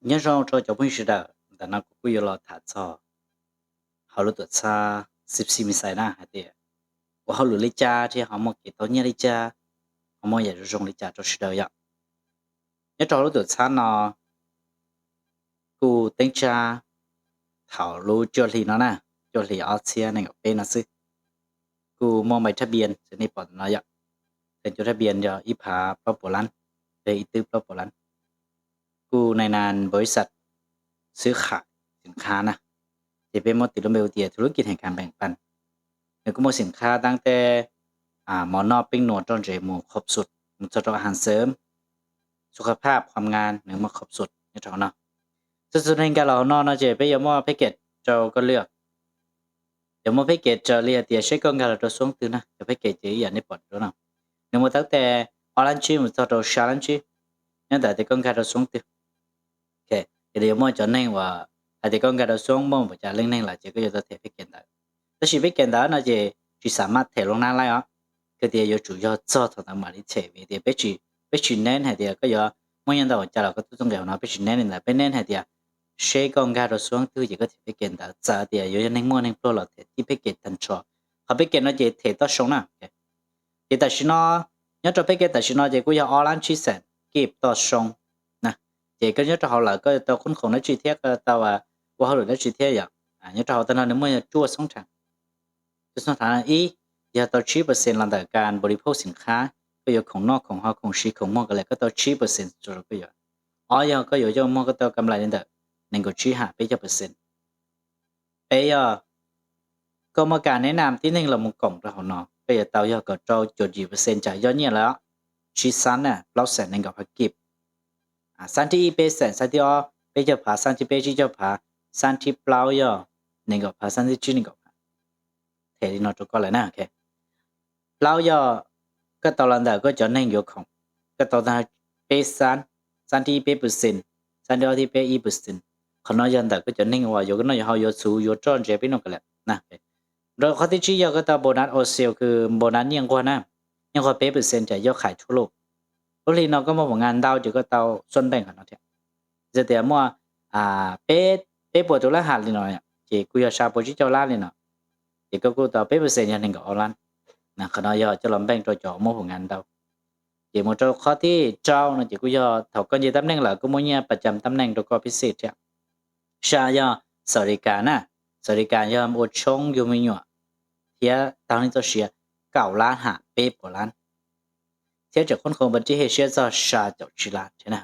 Nyob zoo rau cov phooj ywg sawv daws, ntawm no kuv kuj yuav los tham txog hauv lub tuam txhab Sipsi Mixais na hais tias ua hauj lwm li cas thiab ho muaj kev tau nyiaj li cas, ho muaj yam zoo zoo li cas rau sawv daws yom. Nyob rau hauv lub tuam txhab no kuj teeb tsa thaum lub cuaj hli no na, cuaj hli ob txhiab nees nkaum peb no xwb, kuj muaj npais thaj bias xws nej pom no yom. Theem cuaj thaj bias yog ib phav plaub puas lab, yog ib twb plaub puas lab. Kuj nais nas npau ib xav xwb kham xim khab na, ces peb muab tis lub npe hu tias thu lub kis heem kham npeem pas. Nws kuj muaj xim khab taab teb, mov noj peeb nuas roj ntsev mus khop xum, mus txog rau a has xeem, su kha phaj phom ngas nws muaj khop xum nyob rau hauv no. Txhua txhua neeg nkag los hauv no no ces peb yuav muaj phej kem rau koj lwaj. Yuav muaj phej kem raws li hais tias seb koj nkag los rau xuab twg na, cov phej kem ces ib yam nej pom rau no. Nws muaj taab teb ob lab tsib mus txog rau xya lab tsib, nyob ntawm tias koj nkag rau xuab twg. Ces yuav muaj cov neeg uas hais tias koj nkag rau xuab muaj npaum cas leej neeg lawm ces koj yuav tau them phej kem ntawd. Tab sis phej kem ntawd no ces tsis xav maj them loo nab laij os, koj tias yuav tsum yog txog thaum ntawd mam li them vim tias peb tsis neb hais tias koj yuav muaj nyiaj ntau npaum cas los koj tuaj txoj nqes hauv no, peb tsis neb li ntawd. Peb neb hais tias seb koj nkag rau xuab twg ces koj them phej kem ntawd, txawm tias yuav yog neeg muaj neeg pluag los them tib phej kem tag nrho. Qhov phej kem no ces them toj soo na. Ces tam sim no, nyob rau phej kem tam sim no ces kuj yog ob lab tsib xeem kib toj soo. Ces koj nyob rau hauv lawm koj yuav tau qoob khoom dab tsi thiab koj tau ua hauj lwm dab tsi thiab yom. Nyob rau hauv tag no nws muaj cuaj xoob rhees. Cuaj xoob rhees ib, yog tau tsib percent los ntawm kas npaus li phauj xim khab, koj yuav khoom noj khoom haus khoom siv khoom muag kawg li koj tau tsib percent rau koj yuav. Ob yog koj yuav coj muag koj tau kam lais li ntawm nees nkaum tsib ham peb caug percent. Peb yog koj muaj kas neb nam tib neeg los mus koom rau hauv no, koj yuav tau yog kaum rau caum yim percent tsam yog nyiaj lawm. Tsib xab na plaub xeem nees nkaum phav kib. Xab thib ib peb xeem, xab thib ob peb caug phav, xab thib peb tsib caug phav, xab thib plaub yog nees nkaum phav, xab thib tsib nees nkaum phav. Them li no rau koj lawm na. Plaub yog koj tau los ntawm koj cov neeg yuav khoom, koj tau tag peb xab, xab thib ib peb percent, xab thib ob thib peb ib percent. Qhov no yog ntawm koj cov neeg uas yuav noj yuav haus yuav txhuv yuav roj ntsev peb noj kawg li. Rau qhov thib tsib yog koj tau npaus nab o xil kws npaus nab nyiaj nquag na, nyiaj nquag peb percent tsam yog qhais tshuaj luj. Lub hli no koj muaj phom ngas ntau ces koj tau xuab npeej qhov no thiab. Yog tias muaj peb puas tus lab ham li no ces kuj yog xya puas tsib caug lab li no, ces koj kuj tau peb percent yog nees nkaum ob lab. Qhov no yog coj los npeej rau cov muaj phom ngas ntau. Ces mus rau qhov thib rau no ces kuj yog thaum koj nce tab neej lawm kuj muaj nyiaj pas cam tab neej rau koj peb xij thiab. Xya yog xaus li kas na, xaus li kas yog ua tshoob yug me nyuam thiab tag nej txoj sia kaum lab ham peb puas lab, thiab tseem qoob khoom pas tib hej siab txog xya caum tsib lab thiab na.